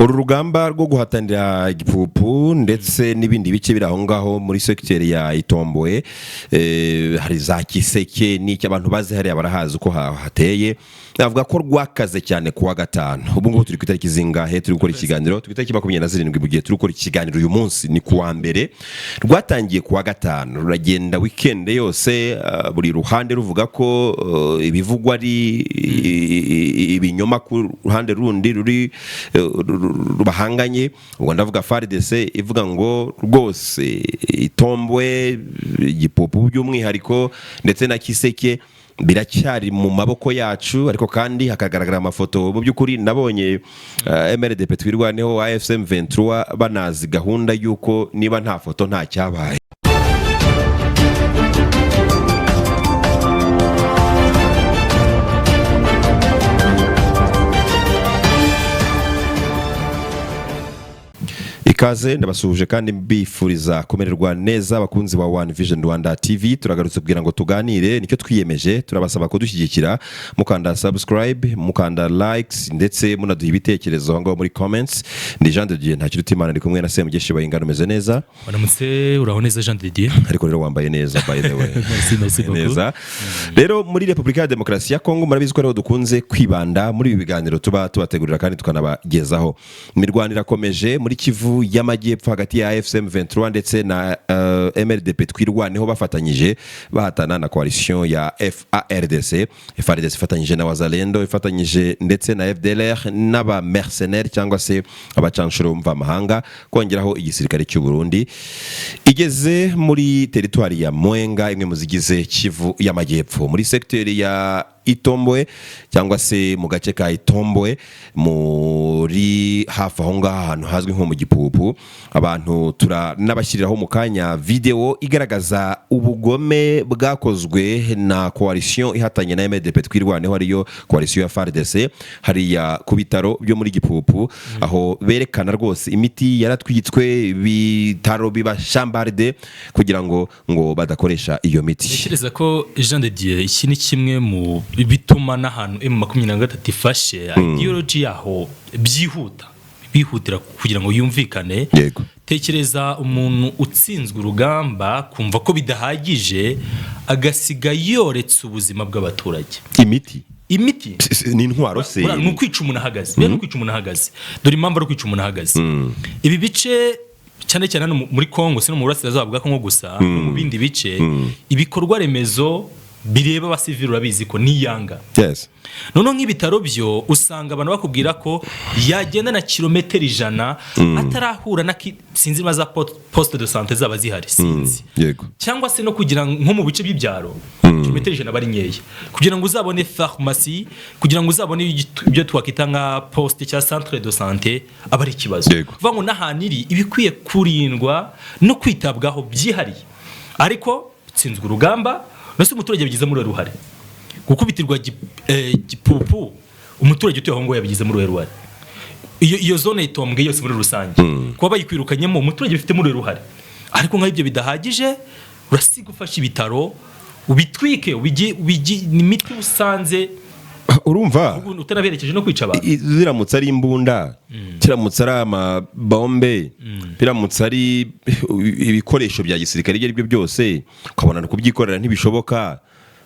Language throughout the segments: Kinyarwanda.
Uru rugamba rwo guhatanira Igipupu ndetse n'ibindi bice biri aho ngaho muri segiteri ya Itomboye, hari za Kiseke n'icyo abantu bazi hariya barahazi uko hateye. Navuga ko rwakaze cyane kuwa gatanu. Ubu ngubu turi ku itariki zingahe turi gukora ikiganiro? Turi ku itariki 27. Mu gihe turi gukora ikiganiro uyu munsi ni kuwa mbere. Rwatangiye kuwa gatanu, ruragenda weekend yose, buri ruhande ruvuga ko ibivugwa ari ibinyoma ku ruhande rundi ruri bahanganye. Ubwo ndavuga FARDC ivuga ngo rwose Itombwe, Igipupu by'umwihariko, ndetse na Kiseke biracyari mu maboko yacu. Ariko kandi hakagaragara amafoto. Mu by'ukuri nabonye MRDP Twirwaneho, AFC M23 banazi gahunda y'uko niba nta foto nta cyabaye. Ikaze, ndabasuhuje kandi mbifuriza kumererwa neza, abakunzi ba One Vision Rwanda TV. Turagarutse kugira ngo tuganire, nicyo twiyemeje. Turabasaba kudushyigikira mukanda subscribe, mukanda likes, ndetse munaduha ibitekerezo aho ngaho muri comments. Ndi Jean de Dieu Ntakirutimana, ndi kumwe na Semugeshi Bayingana. Umeze neza? Waramutse, uraho neza Jean de Dieu. Ariko rero wambaye neza, by the way. Merci, merci beaucoup. Neza. Rero muri Repubulika ya Demokarasi ya Kongo, murabizi ko ariho dukunze kwibanda muri ibi biganiro tuba tubategurira kandi tukanabagezaho. Imirwano irakomeje muri Kivu y'Amajyepfo hagati ya AFC M23 ndetse na MRDP Twirwaneho bafatanyije, bahatana na coalition ya FARDC. FARDC ifatanyije na Wazalendo, ifatanyije ndetse na FDLR n'aba mercenaires cyangwa se abacanshuro mvamahanga, kongeraho igisirikare cy'u Burundi. Igeze muri teritwari ya Mwenga, imwe mu zigize Kivu y'Amajyepfo, muri sekiteri ya Itombwe cyangwa se mu gace ka Itombwe, muri hafi aho ngaho ahantu hazwi nko mu Gipupu. Abantu turanabashyiriraho mu kanya video igaragaza ubugome bwakozwe na coalition ihatanye na MDP Twirwaneho, ariyo coalition ya FARDC, hariya ku bitaro byo muri Gipupu, aho berekana rwose imiti yaratwitswe, ibitaro biba chambardé kugira ngo badakoresha iyo miti. Ntekereza ko, Jean de Dieu, iki ni kimwe mu bituma n'ahantu M23 ifashe ideology yaho byihuta, bihutira kugira ngo yumvikane. Tekereza umuntu utsinzwe urugamba kumva ko bidahagije, agasiga yoretse ubuzima bw'abaturage. Imiti. Imiti. Ni intwaro se? Buriya ni ukwica umuntu ahagaze. Buriya ni ukwica umuntu ahagaze. Dore impamvu ari ukwica umuntu ahagaze. Ibi bice cyane cyane hano muri Congo, si no mu burasirazuba bwa Congo gusa, no mu bindi bice, ibikorwa remezo bireba abasivili urabizi ko niyanga. Noneho nk'ibitaro byo usanga abantu bakubwira ko yagenda na kilometero 100 atarahura na sinzi niba za poste de santé zaba zihari, sinzi. Cyangwa se no kugira ngo nko mu bice by'ibyaro kilometero 100 aba ari nkeya kugira ngo uzabone farumasi, kugira ngo uzabone ibyo twakwita nka poste cyangwa centre de santé, aba ari ikibazo. Kuvuga ngo n'ahantu iri iba ikwiye kurindwa no kwitabwaho byihariye. Ariko utsinzwe urugamba, nose umuturage yabigizemo uruhe ruhare? Gukubitirwa Gipupu, umuturage utuye aho ngaho yabigizemo uruhe ruhare? Iyo zone Itombwe yose muri rusange kuba bayikwirukanyemo, umuturage bifitemo uruhe ruhare? Ariko nk'aho ibyo bidahagije, urasiga ufashe ibitaro ubitwike, ni imiti usanze. Urumva, utanaberekeje no kwica abantu. Ziramutse ari imbunda, kiramutse ari amabombe, biramutse ari ibikoresho bya gisirikare ibyo ari byo byose, ukabona kubyikorera ntibishoboka,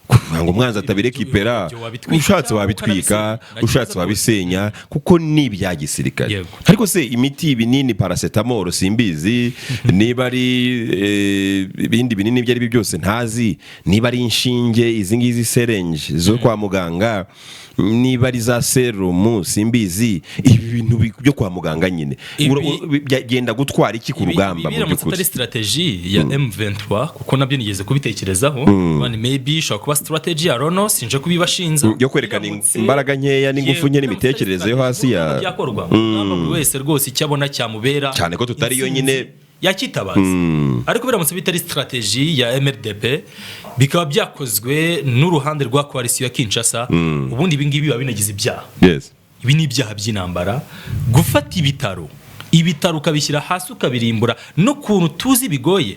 kuvuga ngo umwanzi atabirekipera, Ibyo wabitwika, ushatse wabitwika, ukanabisenya. Ushatse wabisenya, kuko ni ibya gisirikare. Ariko se imiti, ibinini, paracetamol, simbizi niba ari ibindi binini ibyo ari byo byose ntazi, niba ari inshinge izi ngizi syringe zo kwa muganga, niba ari za serumu, simbizi, ibi bintu byo kwa muganga nyine. Byagenda gutwara iki ku rugamba Ibi mu biramutse by'ukuri? atari strategy ya M23, kuko nabyo nigeze kubitekerezaho. Man, maybe ishobora kuba strategy ya Rono, sinje kubibashinza. Yo kwerekana imbaraga nkeya n'ingufu nke n'imitekerereze yo hasi ya Biramutse byakorwa. Urugamba buri wese rwose icyo abona cyamubera Cyane ko tutariyo intsinzi, nyine. yakitabaza. Ariko biramutse bitari strategy ya MRDP, bikaba byakozwe n'uruhande rwa coalition ya Kinshasa, ubundi ibi ngibi biba binagize ibyaha. Ibi ni ibyaha by'intambara, gufata ibitaro ukabishyira hasi, ukabirimbura, n'ukuntu tuzi bigoye.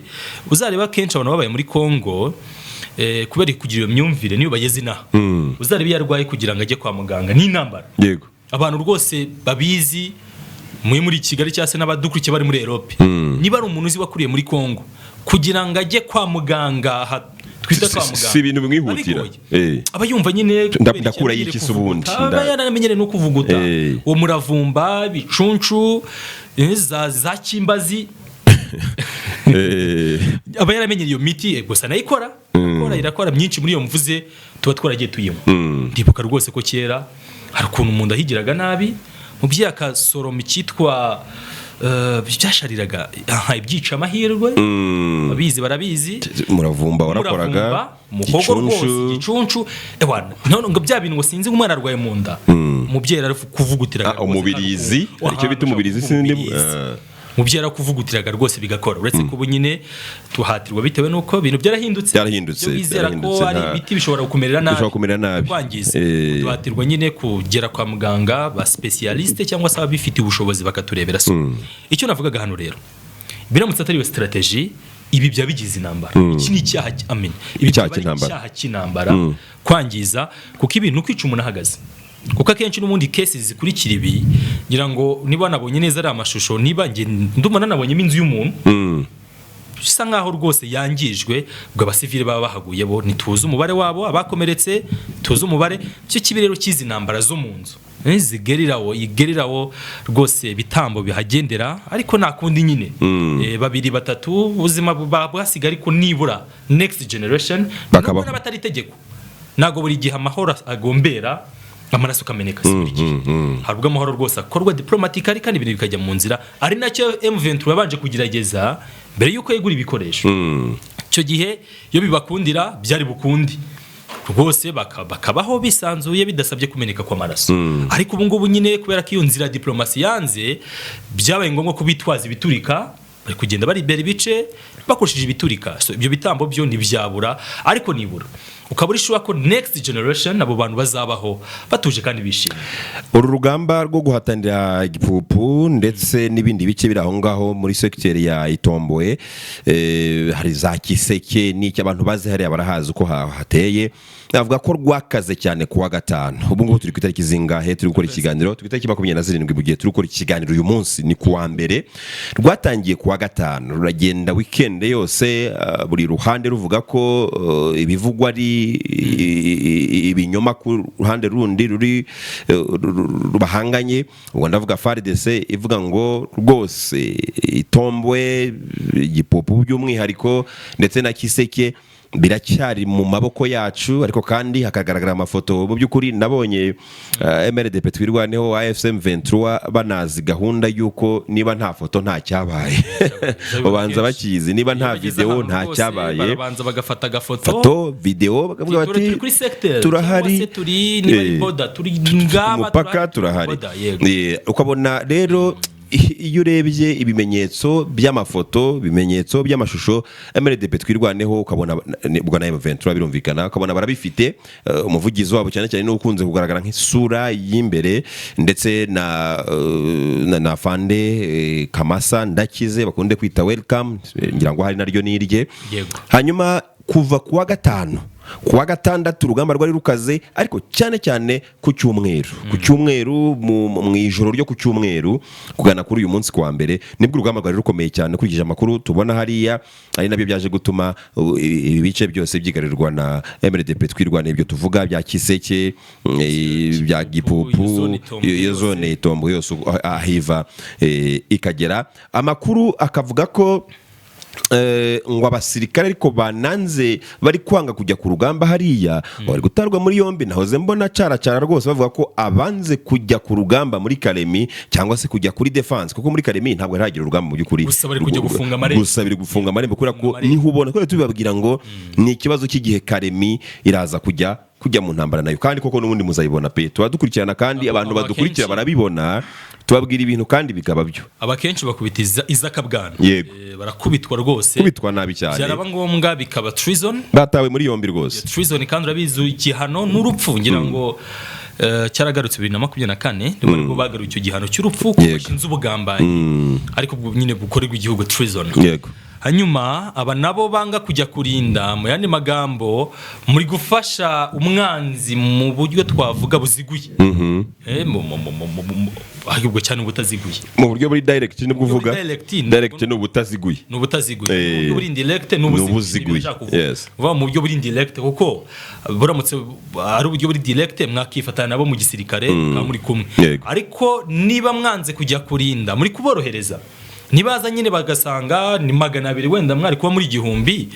Uzareba kenshi abantu babaye muri Congo, kubera kugira iyo myumvire, niyo bageze inaha, uzareba iyo arwaye kugira ngo ajye kwa muganga ni intambara. Abantu rwose babizi. Mwe muri Kigali cyangwa se n'abadukurikiye bari muri Europe, niba ari umuntu uzi wakuriye muri Congo, kugira ngo ajye kwa muganga aha twita kwa muganga, Si ibintu bimwihutira. biba bigoye. Aba yumva nyine kubera Ndakura ikintu iki se ubundi? kuvuguta. Aba yaramenyereye no kuvuguta uwo muravumba, ibicuncu, za kimbazi. Aba yaramenyereye iyo miti, gusa nayo ikora irakora, irakora myinshi muri iyo mvuze tuba twaragiye tuyinywa. Ndibuka rwose ko kera hari ukuntu mu nda higiraga nabi, mubyeyi akasoroma icyitwa byashariraga, aha, ibyica amahirwe. Ababizi barabizi. Muravumba warakoraga. Umuravumba, umuhogo rwose, igicuncu, ewana none ngo bya bintu ngo sinzi ngo umwana arwaye mu nda, umubyeyi arakuvugutiraga. Ah, umubirizi. Hari icyo bita umubirizi, sindi. Umubyeyi arakuvugutiraga rwose bigakora, uretse ko ubu nyine tuhatirwa bitewe n'uko ibintu byarahindutse. Byarahindutse, Ibyo wizera ko byarahindutse, ari ibiti bishobora kukumerera nabi. Bishobora kumerera nabi. Kwangiza. Duhatirwa nyine kugera kwa muganga ba spécialiste cyangwa se ababifitiye ubushobozi bakaturebera. So icyo navugaga hano rero, biramutse atari iyo strategy, ibi byaba bigize intambara. Iki ni icyaha amen, ibi Icyaha byaba ari cy'intambara. icyaha cy'intambara, kwangiza, kuko ibintu kwica umuntu ahagaze, kuko akenshi n'ubundi case zikurikira ibi, ngira ngo niba nabonye neza ari amashusho, niba njye ndumva nanabonyemo inzu y'umuntu bisa nkaho rwose yangijwe. Ubwo abasivile baba bahaguye bo ntituzi umubare wabo, abakomeretse tuzi umubare. Cyo kibi rero cy'izi ntambara zo mu nzu, zigerirawo igerirawo rwose, ibitambo bihagendera, ariko nta kundi nyine. Babiri, batatu, ubuzima bwasiga, ariko nibura next generation Bakabaho. nubwo n'abatari itegeko. Ntabwo buri gihe amahoro agombera amaraso akameneka, si buri gihe. Hari ubwo amahoro rwose akorwa diplomatically kandi ibintu bikajya mu nzira, ari nacyo M23 yabanje kugerageza mbere y'uko yegura ibikoresho. Icyo gihe iyo bibakundira byari bukundi rwose, bakabaho bisanzuye bidasabye kumeneka kw'amaraso. Ariko ubu ngubu nyine kubera ko iyo nzira ya diplomasi yanze, byabaye ngombwa ko bitwaza ibiturika, bari kugenda baribera ibice bakoresheje ibiturika. So, ibyo bitambo byo ntibyabura, ariko nibura ukaba uri sure ko next generation abo bantu bazabaho batuje kandi bishimye. Uru rugamba rwo guhatanira Igipupu ndetse n'ibindi bice biri aho ngaho muri segiteri ya Itomboye, hari za Kiseke n'icyo abantu bazi hariya barahazi uko hateye, navuga ko rwakaze cyane kuwa gatanu. Ubu ngubu turi ku itariki zingahe turi gukora ikiganiro? Turi ku itariki 27 mu gihe turi gukora ikiganiro uyu munsi ni kuwa mbere. Rwatangiye kuwa gatanu, ruragenda weekend yose, buri ruhande ruvuga ko ibivugwa ari ibinyoma ku ruhande rundi ruri bahanganye. Ubwo ndavuga FARDC ivuga ngo rwose Itombwe, Igipupu by'umwihariko, ndetse na Kiseke biracyari mu maboko yacu, ariko kandi hakagaragara amafoto. Mu by'ukuri nabonye MRDP Twirwaneho, AFC M23 banazi gahunda y'uko niba nta foto nta cyabaye, ubanza bakizi, niba nta video nta cyabaye. Barabanza bagafata agafoto. Foto, video, bakavuga turi bati kuri secteur turahari. Cyangwa se turi niba ari border, turi ngaba, Umupaka turahari. Border, yego. Ukabona rero iyo urebye ibimenyetso by'amafoto, ibimenyetso by'amashusho, MRDP Twirwaneho, ukabona ubwo na M23 birumvikana, ukabona barabifite. Umuvugizi wabo cyane cyane n'ukunze kugaragara nk'isura y'imbere, ndetse na Fande Kamasa Ndakize bakunde kwita Welcome, ngira ngo hari naryo nirye. Hanyuma kuva kuwa gatanu, kuwa gatandatu urugamba rwari rukaze, ariko cyane cyane ku cyumweru mu ijoro ryo ku cyumweru kugana kuri uyu munsi kuwa mbere, nibwo urugamba rwari rukomeye cyane ukurikije amakuru tubona hariya, ari nabyo byaje gutuma ibi bice byose byigarirwa na MRDP Twirwaneho, ibyo tuvuga bya Kiseke, bya Gipupu, Iyo zone Itombo iyo yose. zone Itombo yose ahiva ikagera. Amakuru akavuga ko ngo abasirikare ariko bananze, bari kwanga kujya ku rugamba hariya, ngo bari gutarwa muri yombi. Nahoze mbona caracara rwose bavuga ko abanze kujya ku rugamba muri Kalemi cyangwa se kujya kuri defense, kuko muri Kalemi ntabwo haragira urugamba mu by'ukuri. Gusa bari kujya gufunga amarembo. Gusa biri gufunga amarembo kubera ko Amarembo. niho ubona kubera tubibabwira ngo ni ikibazo cy'igihe, Kalemi iraza kujya mu ntambara nayo, kandi koko n'ubundi muzayibona pe, tuba dukurikirana kandi abantu badukurikira barabibona, tubabwira ibintu kandi bikaba byo. Aba kenshi bakubita izakabwana. Yego. Barakubitwa rwose. Kubitwa nabi cyane. Byaraba ngombwa bikaba treason. Batawe muri yombi rwose. Treason kandi urabizi igihano n'urupfu, ngira ngo cyaragarutse 2024, nibwo aribwo bagaruye icyo gihano cy'urupfu kuko bashinze ubugambanyi, ariko ubwo nyine bukorerwa igihugu, treason. Hanyuma aba nabo banga kujya kurinda, mu yandi magambo muri gufasha umwanzi mu buryo twavuga buziguye. Ahubwo cyane ubutaziguye. Mu buryo buri direct nibwo uvuga? Direct. Direct ni ubutaziguye. Ni ubutaziguye. Eh, Mu buryo buri indirect ni ni ubuziguye. ubuziguye, Nibyo nshaka kuvuga. Yes. Uvuga mu buryo buri indirect, kuko buramutse ari uburyo buri direct mwakifatanya nabo mu gisirikare, mukaba muri kumwe. Ariko niba mwanze kujya kurinda, muri kuborohereza. Nibaza nyine bagasanga ni 200, wenda mwari kuba muri 1000,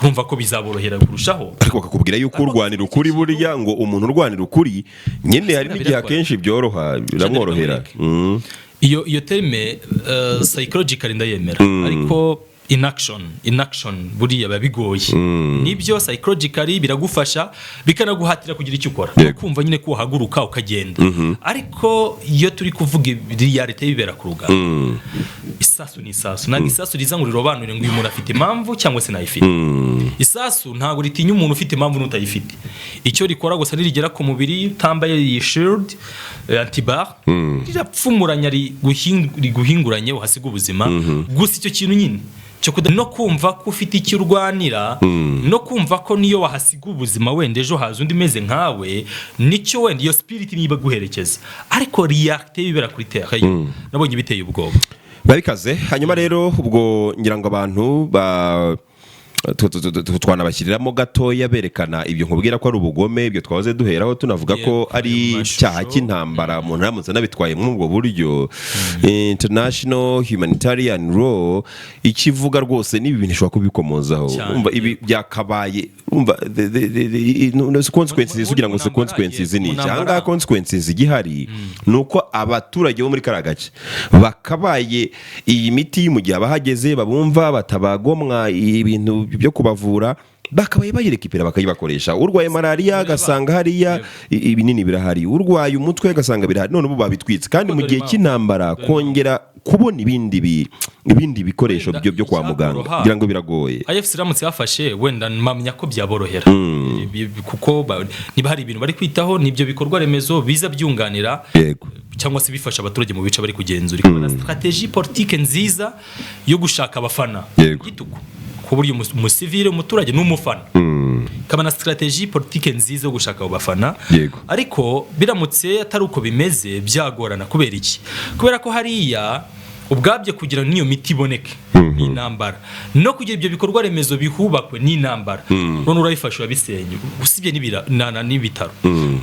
urumva ko bizaborohera kurushaho. Ariko bakakubwira yuko urwanira ukuri, buriya ngo umuntu urwanira ukuri nyine hari n'igihe Birakora. akenshi byoroha, biramworohera. Iyo terme psychologically ndayemera, ariko in action buriya biba bigoye. Nibyo, psychologically biragufasha, bikanaguhatira kugira icyo ukora, kumva nyine ko uhaguruka ukagenda. Ariko iyo turi kuvuga reality bibera ku rugamba, isasu ni isasu. Ntabwo isasu riza ngo rirobanure ngo uyu muntu afite impamvu cyangwa se ntayifite. Isasu ntabwo ritinya umuntu ufite impamvu n'utayifite. Icyo rikora gusa, nirigera ku mubiri utambaye iyi shield, anti-balle, rirapfumuranya, riguhinguranye, uhasiga ubuzima. Gusa icyo kintu nyine cyo no kumva ko ufite icyo urwanira, no kumva ko niyo wahasiga ubuzima wenda ejo haza undi umeze nkawe, nicyo wenda iyo spirit niba guherekeza. Ariko réalité bibera kuri terrain nabonye biteye ubwoba. Biba bikaze. Hanyuma rero ubwo ngira ngo abantu ba twanabashyiriramo gatoya berekana ibyo nkubwira ko ari ubugome, ibyo twahoze duheraho tunavuga ko ari ayo mashusho. icyaha cy'intambara umuntu aramutse anabitwaye muri ubwo buryo. International humanitarian law ikivuga rwose n'ibi bintu ishobora kubikomozaho. Cyane. Umva, ibi byakabaye, umva, no, consequences, kugira ngo se consequences ni iki? Mu ntambara. Ahangaha consequences igihari ni uko abaturage bo muri kariya gace bakabaye iyi miti, mu gihe abahageze babumva batabagomwa ibintu byo kubavura, bakabaye bayirekipera bakayibakoresha. Urwaye malariya agasanga hariya ibinini birahari, urwaye umutwe agasanga birahari. None ubu babitwitse, kandi mu Dore gihe impamvu. cy'intambara kongera kubona ibindi bikoresho Wenda byo kwa muganga icyakoroha- kugira ngo biragoye. AFC iramutse yafashe, wenda mpamya ko byaborohera. Kuko niba hari ibintu bari kwitaho, nibyo bikorwa remezo biza byunganira cyangwa se bifasha abaturage mu bice bari kugenzura, ikaba na stratégie politique nziza yo gushaka abafana igitugu, ku buryo umusivile, umuturage n'umufana, ikaba na stratégie politique nziza yo gushaka abo bafana. Ariko biramutse atari uko bimeze, byagorana. Kubera iki? Kubera ko hariya ubwabyo kugira ngo n'iyo miti iboneke ni intambara, no kugira ibyo bikorwa remezo bihubakwe ni intambara. None urabifasha urabisenya. Usibye n'ibitaro,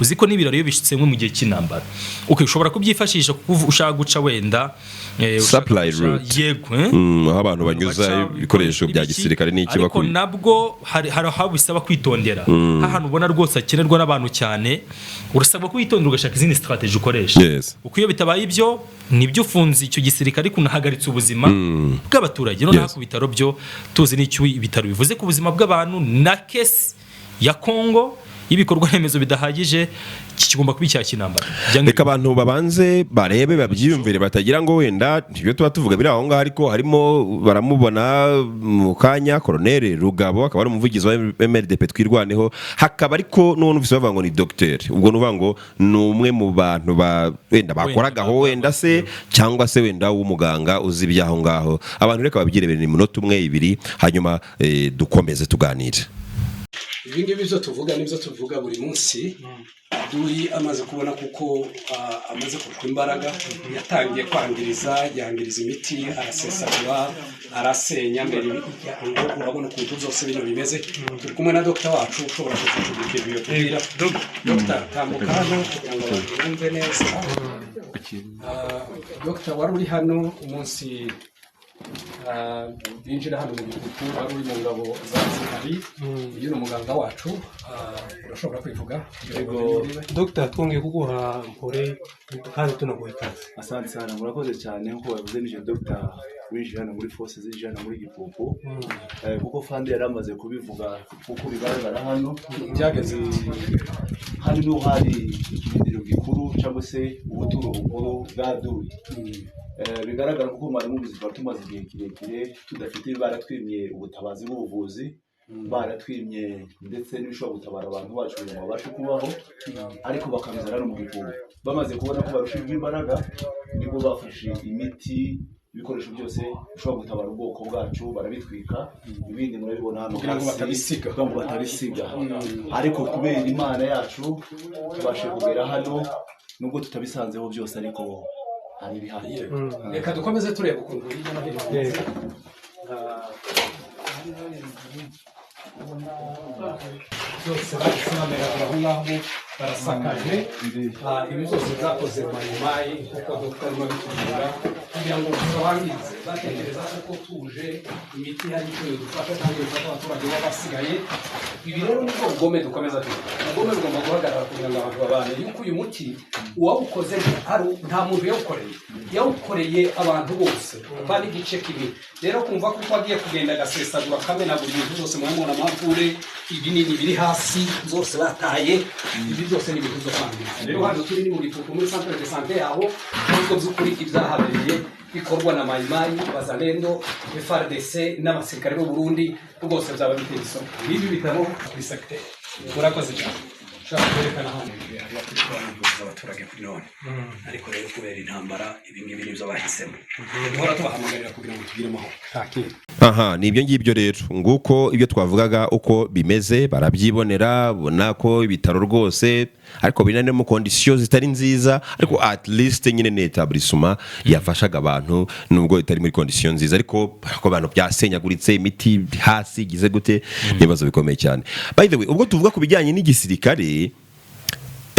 uzi ko n'ibiraro iyo bishyitsemo mu gihe cy'intambara, okay, ushobora kubyifashisha kuko ushaka guca wenda ushaka Supply route. Yego, eh? Aho abantu banyuza baca ibikoresho bya ibiki, gisirikare n'iki ariko nabwo hari aho bisaba kwitondera. Ahantu ubona rwose hakenerwa n'abantu cyane, urasabwa kwitondera ugashaka izindi strategy ukoresha, kuko iyo bitabaye ibyo, nibyo ufunze icyo gisirikare ariko unahagaritse ubuzima bw'abaturage. Noneho ku bitaro byo tuzi n'icyo ibitaro bivuze ku buzima bw'abantu, na case ya Congo y'ibikorwa remezo bidahagije, iki kigomba kuba icyaha cy'intambara. Reka abantu babanze barebe babyiyumvire, batagira ngo wenda ibyo tuba tuvuga biri aho ngaho. Ariko harimo baramubona mu kanya, Colonel Rugabo, akaba ari umuvugizi wa MRDP Twirwaneho, hakaba ariko n'uwo numvise bavuga ngo ni docteur. Ubwo ni ukuvuga ngo ni umwe mu bantu ba wenda bakoragaho, wenda se cyangwa se wenda w'umuganga uzi iby'aho ngaho. Abantu reka babyirebere, ni iminota umwe, ibiri, hanyuma dukomeze tuganire. Ibi ngibi byo tuvuga nibyo tuvuga buri munsi. Adui amaze kubona kuko amaze kuruka imbaraga, yatangiye kwangiriza, yangiriza imiti, arasesagura, arasenya mbere ngo urabona ukuntu byose bino bimeze. Turi kumwe na dogita wacu ushobora kutugira ikintu yatubwira. Dogita, tambuka hano kugira ngo abantu bumve neza. Dogita, wari uri hano umunsi binjira hano mu Bigutu, wari uri mu ngabo za zihari. Uyu ni umuganga wacu. Urashobora kwivuga kugira ngo bamenye uriwe. Dogita, twongeye kuguha mpore kandi tunaguha ikaze. Asante sana, murakoze cyane. Nkuko babivuze, nije Dr. winjiye hano muri force zinjiye hano muri Gipupu. Kuko Fandi yari amaze kubivuga, kuko bigaragara hano Byageze hano niho hari ikirindiro gikuru cyangwa se ubuturo bukuru bwa adui. Bigaragara kuko mwari mubizi, twari tumaze igihe kirekire tudafite, baratwimye ubutabazi bw'ubuvuzi, baratwimye ndetse n'ibishobora gutabara abantu bacu kugira ngo babashe kubaho, ariko bakabizana hano mu Gipupu. Bamaze kubona ko barushijwe imbaraga, nibwo bafashe imiti. Ibikoresho byose bishobora gutabara ubwoko bwacu barabitwika, ibindi murabibona hano Kugira ngo hasi, batabisiga. Kugira ngo batabisiga. Ariko kubera Imana yacu tubashe kugera hano, nubwo tutabisanzeho byose, ariko hari ibihari. Reka dukomeze tureba ukuntu hirya no hino hameze. Byose bahise bamenagura aho ngaho, barasakaje. Ibi byose byakoze Mayimayi, nk'uko dogita arimo abitubwira, kugira ngo gusa bangize, batekereza ko tuje imiti hari icyo bidufasha cyangwa bifasha abaturage baba basigaye. Ibi rero nibwo bugome dukomeza tugira. Ubugome bugomba guhagarara kugira ngo abantu babane, yuko uyu muti uwawukoze nta muntu yawukoreye, yawukoreye abantu bose apana igice kimwe. Rero kumva ko uko agiye kugenda agasesagura, akamenagura ibintu byose, murabibona amampure, ibinini biri hasi zose bataye. Ibi byose ni ibintu byo kwangiza. Rero hano turi ni mu Gituku, muri centre de santé yaho, nubwo by'ukuri ibyahabereye bikorwa na Mayimayi, Bazalendo, FARDC n'abasirikare b'u Burundi, rwose byaba biteye isoni. N'ibi bitabo kuri secteur. Murakoze cyane. Ushobora kwerekana hano kuvuriza abaturage kuri none, ariko rero kubera intambara, ibi ngibi nibyo bahisemo. Duhora tubahamagarira kugira ngo tugire amahoro, nta kindi. Aha ni ibyo ngibyo rero, nguko ibyo twavugaga uko bimeze, barabyibonera. Ubona ko ibitaro rwose, ariko biri no mu conditions zitari nziza, ariko at least nyine ni établissement yafashaga abantu, nubwo itari muri condition nziza, ariko ko abantu byasenyaguritse, imiti hasi igize gute, ni ibibazo bikomeye cyane. By the way, ubwo tuvuga ku bijyanye n'igisirikare,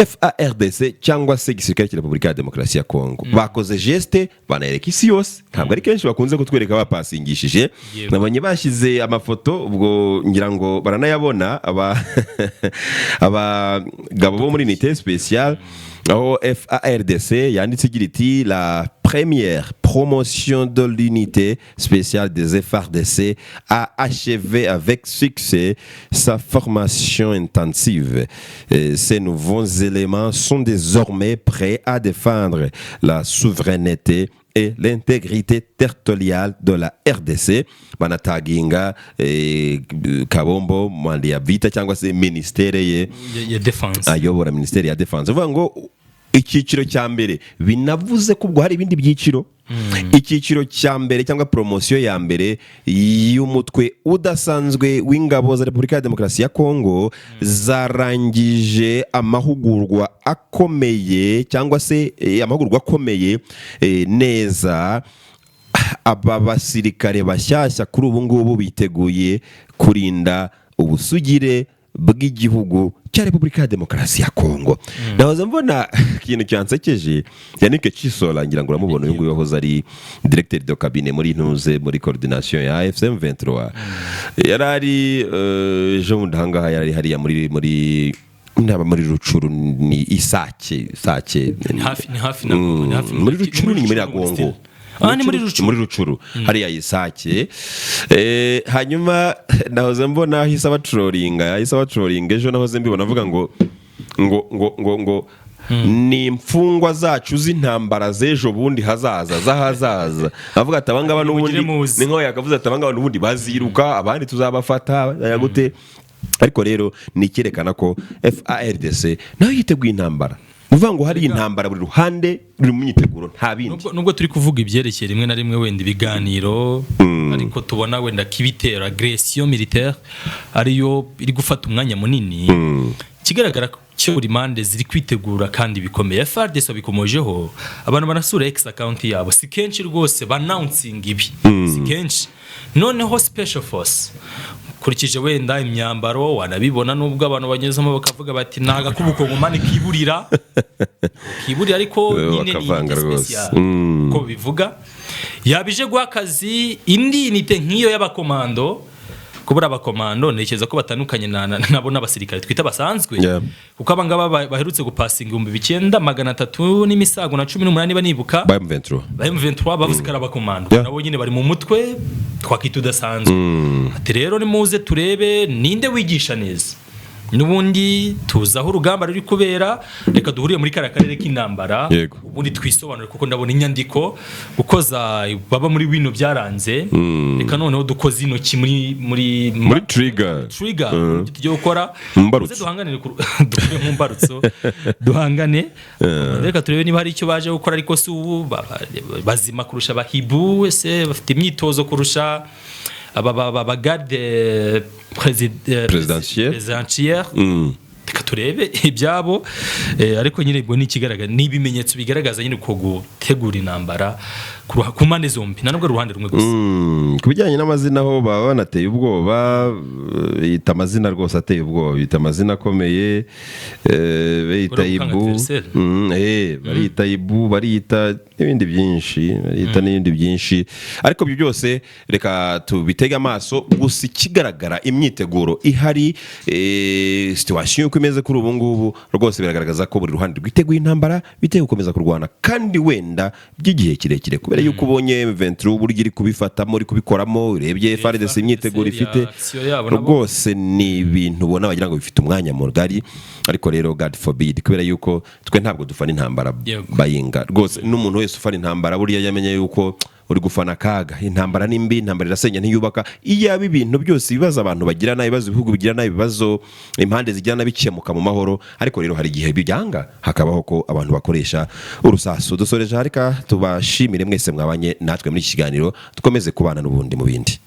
FARDC cyangwa se igisirikare cya Repubulika ya Demokarasi ya Kongo bakoze geste, banayereka isi yose. Ntabwo ari kenshi bakunze kutwereka bapasingishije. Nabonye bashyize amafoto, ubwo ngira ngo baranayabona abagabo bo muri unité spéciale, aho FARDC yanditse igira iti: "La première promotion de l'unité spéciale des FARDC a achevé avec succès sa formation intensive. Et ces nouveaux éléments sont désormais prêts à défendre la souveraineté et l'intégrité territoriale de la RDC." Banataginga Kabombo Mwadiamvita cyangwa se ministère ye ya defense. Ayobora ministère ya défense. Uvuga ngo icyiciro cya mbere, binavuze ko ubwo hari ibindi byiciro. Icyiciro cya mbere cyangwa promotion ya mbere y'umutwe udasanzwe w'ingabo za Repubulika ya Demokarasi ya Kongo zarangije amahugurwa akomeye, cyangwa se amahugurwa akomeye neza. Aba basirikare bashyashya kuri ubu ngubu biteguye kurinda ubusugire bw'igihugu cya Repubulika ya Demokarasi ya Kongo. Nahoze mbona ikintu cyansekeje. Yannick Chisola, ngira ngo uramubona, uyu nguyu wahoze ari directeur de cabinet muri ntuze, muri coordination ya AFC M23, yari ari ejo bundi ahangaha, yari hariya muri naba muri Rucuru, ni Isake, Isake. Ni hafi na Goma, ni hafi. Muri Rucuru, ni muri Nyiragongo. Ah, ni muri Rucuru. Muri Rucuru hariya Isake. Hanyuma nahoze mbona ahise abatroringa ejo, nahoze mbibona avuga ngo ni imfungwa zacu z'intambara z'ejo bundi hazaza, z'ahazaza. Avuga ati abangaba n'ubundi Mugire muzi. Ni nkaho yakavuze ati abangaba n'ubundi baziruka, abandi tuzabafata gute. Ariko rero ni icyerekana ko FARDC nayo yiteguye intambara. Ni ukuvuga ngo hari intambara, buri ruhande ruri mu myiteguro, nta bindi. Nubwo turi kuvuga ibyerekeye rimwe na rimwe wenda ibiganiro, ariko tubona wenda ko ibitero, agression militaire, ariyo iri gufata umwanya munini. Ikigaragara cyo buri mpande ziri kwitegura kandi bikomeye. FARDC babikomojeho, abantu banasura X account yabo, si kenshi rwose banouncing ibi, si kenshi. Noneho special force, ukurikije wenda imyambaro wanabibona, nubwo abantu banyuzamo bakavuga bati ni agakubukongomani kiburira kiburira, ariko nyine ni Bakavanga unité rwose. spéciale uko bivuga, yabije guha akazi indi unité nk'iyo y'abakomando. Kubura abakomando, ntekereza ko batandukanye nabo n'abasirikare twita basanzwe, kuko abangaba baherutse gupasinga 9318, niba nibuka. Ba M23. Ba M23 bavuze ko ari abakomando. Nabo nyine bari mu mutwe twakita udasanzwe. Ati rero nimuze turebe ninde wigisha neza. N'ubundi tuzi aho urugamba ruri kubera, reka duhurire muri kariya karere k'intambara, ubundi twisobanure, kuko ndabona inyandiko gukoza baba muri bino byaranze. Reka noneho dukoze intoki muri Muri trigger. Trigger. Ibyo tugiye gukora, Mbarutso. muze duhanganire dukure mu mbarutso, duhangane. Reka turebe niba hari icyo baje gukora. Ariko si ubu bazima kurusha abahibu? Ese bafite imyitozo kurusha aba ba garde Présidentielle. Présidentielle? Reka turebe ibyabo. Ariko nyine ubwo ni ikigaragara, ni ibimenyetso bigaragaza nyine uko gutegura intambara ku mpande zombi, nta nubwo ari uruhande rumwe gusa. Ku bijyanye n'amazina ho baba banateye ubwoba, bita amazina rwose ateye ubwoba, bita amazina akomeye, bita Uriya gukanga ibu adversaire. Barita ibu, barita n'ibindi byinshi, barita n'ibindi byinshi. Ariko ibyo byose reka tubitege amaso. Gusa ikigaragara, imyiteguro ihari, situation uko imeze kuri ubu ngubu, rwose biragaragaza ko buri ruhande rwiteguye intambara, biteguye gukomeza kurwana kandi wenda by'igihe kirekire, kubera yuko ubonye M23 uburyo iri kubifatamo, iri kubikoramo, urebye FARDC imyiteguro ifite, Action yabo nabo. Rwose ni ibintu ubona wagira ngo bifite umwanya mugari. Ariko rero, God forbid, kubera yuko twe ntabwo dufana intambara. Bayinga rwose, n'umuntu wese ufana intambara buriya yamenye yuko uri gufana akaga. Intambara ni mbi, intambara irasenya, ntiyubaka. Iyaba ibintu byose, ibibazo abantu bagirana, ibibazo ibihugu bigirana, ibibazo impande zigirana bikemuka mu mahoro. Ariko rero hari igihe byanga, hakabaho ko abantu bakoresha urusasu. Dusoreje, reka tubashimire mwese mwabanye natwe muri iki kiganiro, dukomeze kubana n'ubundi mu bindi.